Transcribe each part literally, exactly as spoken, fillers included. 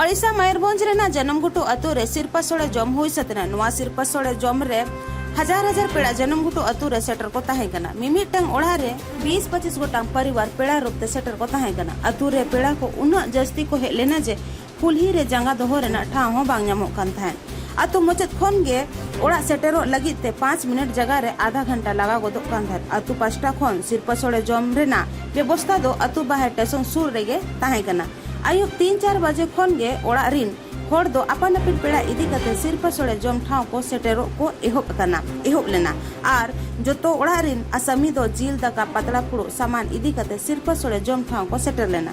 ᱳᱰᱤᱥᱟ ᱢᱚᱭᱩᱨᱵᱷᱚᱸᱡᱽ ᱨᱮᱱᱟᱜ ᱡᱟᱱᱟᱢ ᱜᱷᱩᱴᱩ ᱟᱛᱳ ᱨᱮ ᱥᱤᱨᱯᱟᱹ ᱥᱚᱲᱮ ᱡᱚᱢ ᱦᱩᱭ ᱥᱟᱹᱛ ᱮᱱᱟ᱾ ᱱᱚᱣᱟ ᱥᱤᱨᱯᱟᱹ ᱥᱚᱲᱮ ᱡᱚᱢ ᱨᱮ ᱦᱟᱡᱟᱨ ᱦᱟᱡᱟᱨ ᱯᱮᱲᱟ ᱡᱟᱱᱟᱢ ᱜᱷᱩᱴᱩ ᱟᱛᱳ ᱨᱮ ᱥᱮᱴᱮᱨ ᱠᱚ ᱛᱟᱦᱮᱸ ᱠᱟᱱᱟ᱾ ᱢᱤᱢᱤᱫᱴᱟᱝ ᱚᱲᱟᱜ ᱨᱮ ᱵᱤᱥ ᱯᱚᱸᱪᱤᱥ ᱜᱚᱴᱟᱝ ᱯᱚᱨᱤᱵᱟᱨ ᱯᱮᱲᱟ ᱨᱩᱯ ᱛᱮ ᱥᱮᱴᱮᱨ ᱠᱚ ᱛᱟᱦᱮᱸ ᱠᱟᱱᱟ᱾ ᱟᱛᱳ ᱨᱮ ᱯᱮᱲᱟ ᱠᱚ ᱩᱱᱟᱹᱜ ᱡᱟᱹᱥᱛᱤ ᱠᱚ ᱦᱮᱡ ᱞᱮᱱᱟ ᱡᱮ ᱠᱩᱞᱦᱤ ᱨᱮ ᱡᱟᱸᱜᱟ ᱫᱚᱦᱚ ᱨᱮᱱᱟᱜ ᱴᱷᱟᱶ ᱦᱚᱸ ᱵᱟᱝ ᱧᱟᱢᱚᱜ ᱠᱟᱱ ᱛᱟᱦᱮᱸᱫ᱾ ᱟᱛᱳ ᱢᱩᱪᱟᱹᱫ ᱠᱷᱚᱱ ᱜᱮ ᱚᱲᱟᱜ ᱥᱮᱴᱮᱨᱚᱜ ᱞᱟᱹᱜᱤᱫ ᱛᱮ ᱯᱟᱸᱪ ᱢᱤᱱᱤᱴ ᱡᱟᱭᱜᱟ ᱨᱮ ᱟᱫᱷᱟ ᱜᱷᱚᱱᱴᱟ ᱞᱟᱜᱟᱣ ᱜᱚᱫᱚᱜ ᱠᱟᱱ ᱛᱟᱦᱮᱸᱫ᱾ ᱟᱛᱳ ᱯᱟᱥᱴᱟ ᱠᱷᱚᱱ ᱥᱤᱨᱯᱟᱹ ᱥᱚᱲᱮ ᱡᱚᱢ ᱨᱮᱱᱟᱜ ᱵᱮᱵᱚᱥᱛᱷᱟ ᱫᱚ ᱟᱛᱳ ᱵᱟᱦᱮᱨ ᱥᱴᱮᱥᱚᱱ ᱥᱩᱨ ᱨᱮᱜᱮ ᱛᱟᱦᱮᱸ ᱠᱟᱱᱟ᱾ ᱟᱹᱭᱩᱵ ᱛᱤᱱ ᱪᱟᱨ ᱵᱟᱡᱮ ᱠᱷᱚᱱ ᱜᱮ ᱚᱲᱟᱜ ᱨᱤᱱ ᱦᱚᱲ ᱫᱚ ᱟᱯᱟᱱ ᱟᱹᱯᱤᱱ ᱯᱮᱲᱟ ᱤᱫᱤ ᱠᱟᱛᱮ ᱥᱤᱨᱯᱟᱹ ᱥᱚᱲᱮ ᱡᱚᱢ ᱴᱷᱟᱶ ᱠᱚ ᱥᱮᱴᱮᱨᱚᱜ ᱠᱚ ᱮᱦᱚᱵ ᱟᱠᱟᱱᱟ, ᱮᱦᱚᱵ ᱞᱮᱱᱟ᱾ ᱟᱨ ᱡᱚᱛᱚ ᱚᱲᱟᱜ ᱨᱤᱱ ᱟᱥᱟᱢᱤ ᱫᱚ ᱡᱤᱞ ᱫᱟᱠᱟ, ᱯᱟᱛᱲᱟ ᱯᱷᱩᱲᱩᱜ ᱥᱟᱢᱟᱱ ᱤᱫᱤ ᱠᱟᱛᱮ ᱥᱤᱨᱯᱟᱹ ᱥᱚᱲᱮ ᱡᱚᱢ ᱴᱷᱟᱶ ᱠᱚ ᱥᱮᱴᱮᱨ ᱞᱮᱱᱟ᱾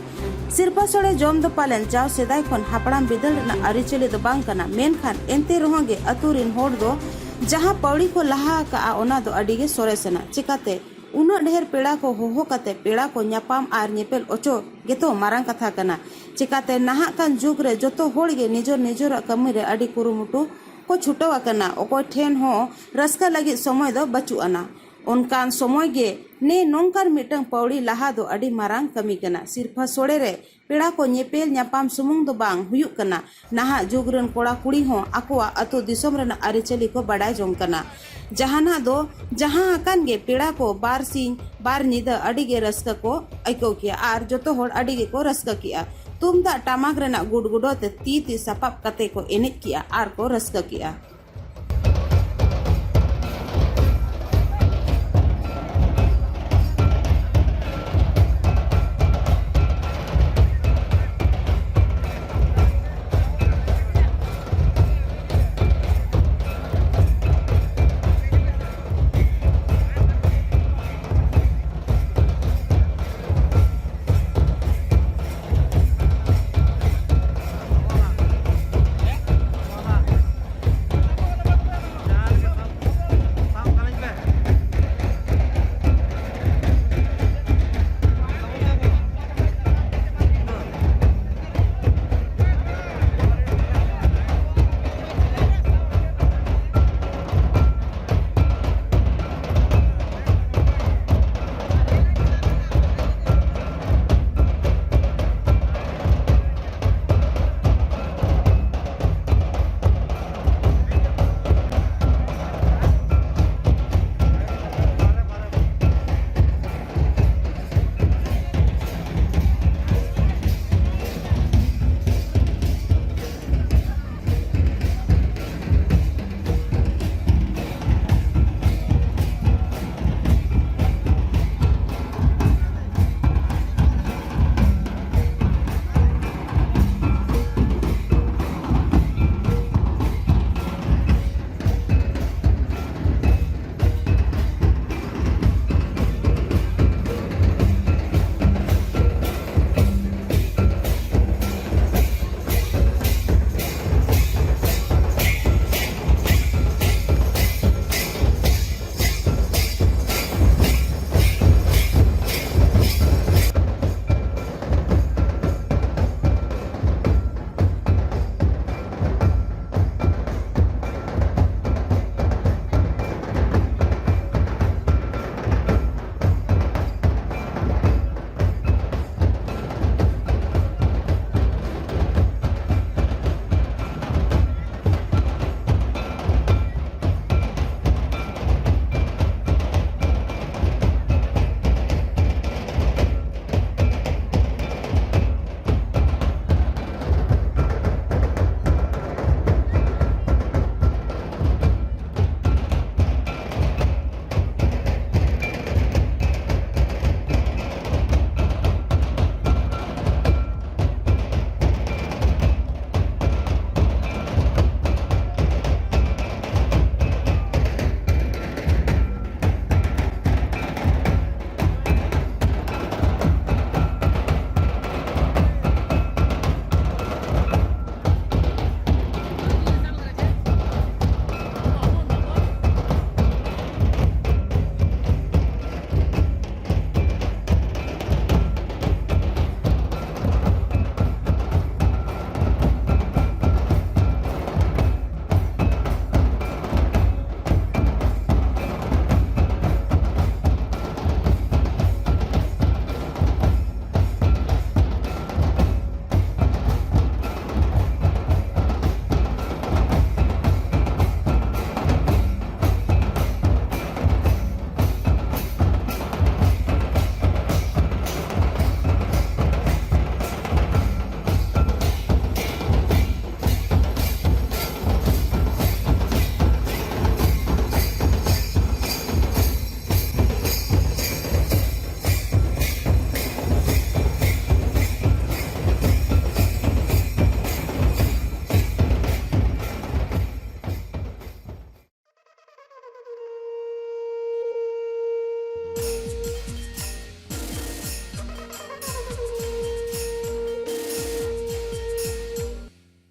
ᱥᱤᱨᱯᱟᱹ ᱥᱚᱲᱮ ᱡᱚᱢ ᱫᱚ ᱯᱟᱞᱮᱱ ᱡᱟᱣ ᱥᱮᱫᱟᱭ ᱠᱷᱚᱱ ᱦᱟᱯᱲᱟᱢ ᱵᱤᱫᱟᱹᱞ ᱨᱮᱱᱟᱜ ᱟᱹᱨᱤᱪᱟᱹᱞᱤ ᱫᱚ ᱵᱟᱝ ᱠᱟᱱᱟ, ᱢᱮᱱᱠᱷᱟᱱ ᱮᱱᱛᱮ ᱨᱮᱦᱚᱸ ᱜᱮ ᱟᱛᱳ ᱨᱤᱱ ᱦᱚᱲ ᱫᱚ ᱡᱟᱦᱟᱸ ᱯᱟᱹᱣᱲᱤ ᱠᱚ ᱞᱟᱦᱟ ᱟᱠᱟᱜᱼᱟ, ᱚᱱᱟ ᱫᱚ ᱟᱹᱰᱤ ᱜᱮ ᱥᱚᱨᱮᱥ ᱮᱱᱟ᱾ ᱪᱮᱠᱟᱛᱮ ᱩᱱᱟᱹᱜ ᱰᱷᱮᱨ ᱯᱮᱲᱟ ᱠᱚ ᱦᱚᱦᱚ ᱠᱟᱛᱮ ᱯᱮᱲᱟ ᱠᱚ ᱧᱟᱯᱟᱢ ᱟᱨ ᱧᱮᱯᱮᱞ ᱚᱪᱚ ᱜᱮᱛᱚ ᱢᱟᱨᱟᱝ ᱠᱟᱛᱷᱟ ᱠᱟᱱᱟ᱾ ᱪᱮᱠᱟᱛᱮ ᱱᱟᱦᱟᱜ ᱠᱟᱱ ᱡᱩᱜᱽ ᱨᱮ ᱡᱚᱛᱚ ᱦᱚᱲ ᱜᱮ ᱱᱤᱡᱚᱨ ᱱᱤᱡᱚᱨᱟᱜ ᱠᱟᱹᱢᱤ ᱨᱮ ᱟᱹᱰᱤ ᱠᱩᱨᱩᱢᱩᱴᱩ ᱠᱚ ᱪᱷᱩᱴᱟᱹᱣ ᱟᱠᱟᱱᱟ᱾ ᱚᱠᱚᱭ ᱴᱷᱮᱱ ᱦᱚᱸ ᱨᱟᱹᱥᱠᱟᱹ ᱞᱟᱹᱜᱤᱫ ᱥᱚᱢᱚᱭ ᱫᱚ ᱵᱟᱹᱪᱩᱜ ᱟᱱᱟ᱾ ᱚᱱᱠᱟᱱ ᱥᱚᱢᱚᱭ ᱜᱮ ᱱᱮ ᱱᱚᱝᱠᱟᱱ ᱢᱤᱫᱴᱟᱝ ᱯᱟᱹᱣᱲᱤ ᱞᱟᱦᱟ ᱫᱚ ᱟᱹᱰᱤ ᱢᱟᱨᱟᱝ ᱠᱟᱹᱢᱤ ᱠᱟᱱᱟ᱾ ᱥᱤᱨᱯᱷᱟᱹ ᱥᱚᱲᱮ ᱨᱮ ᱯᱮᱲᱟ ᱠᱚ ᱧᱮᱯᱮᱞ ᱧᱟᱯᱟᱢ ᱥᱩᱢᱩᱝ ᱫᱚ ᱵᱟᱝ ᱦᱩᱭᱩᱜ ᱠᱟᱱᱟ, ᱱᱟᱦᱟᱜ ᱡᱩᱜᱽ ᱨᱮᱱ ᱠᱚᱲᱟ ᱠᱩᱲᱤ ᱦᱚᱸ ᱟᱠᱚᱣᱟᱜ ᱟᱹᱛᱩ ᱫᱤᱥᱚᱢ ᱨᱮᱱᱟᱜ ᱟᱹᱨᱤᱪᱟᱹᱞᱤ ᱠᱚ ᱵᱟᱰᱟᱭ ᱡᱚᱝ ᱠᱟᱱᱟ᱾ ᱡᱟᱦᱟᱱᱟᱜ ᱫᱚ ᱡᱟᱦᱟᱸ ᱟᱠᱟᱱ ᱜᱮ ᱯᱮᱲᱟ ᱠᱚ ᱵᱟᱨ ᱥᱤᱧ ᱵᱟᱨ ᱧᱤᱫᱟᱹ ᱟᱹᱰᱤ ᱜᱮ ᱨᱟᱹᱥᱠᱟᱹ ᱠᱚ ᱟᱹᱭᱠᱟᱹᱣ ᱠᱮᱜᱼᱟ ᱟᱨ ᱡᱚᱛᱚ ᱦᱚᱲ ᱟᱹᱰᱤ ᱜᱮᱠᱚ ᱨᱟᱹᱥᱠᱟᱹ ᱠᱮᱜᱼᱟ᱾ ᱛᱩᱢᱫᱟᱜ ᱴᱟᱢᱟᱠ ᱨᱮᱱᱟᱜ ᱜᱩᱰᱜᱩᱰᱚ ᱛᱮ ᱛᱤ ᱛᱤ ᱥᱟᱯᱟᱵ ᱠᱟᱛᱮ ᱠᱚ ᱮᱱᱮᱡ ᱠᱮᱜᱼᱟ ᱟᱨ ᱠᱚ ᱨᱟᱹᱥᱠᱟᱹ ᱠᱮᱜᱼᱟ᱾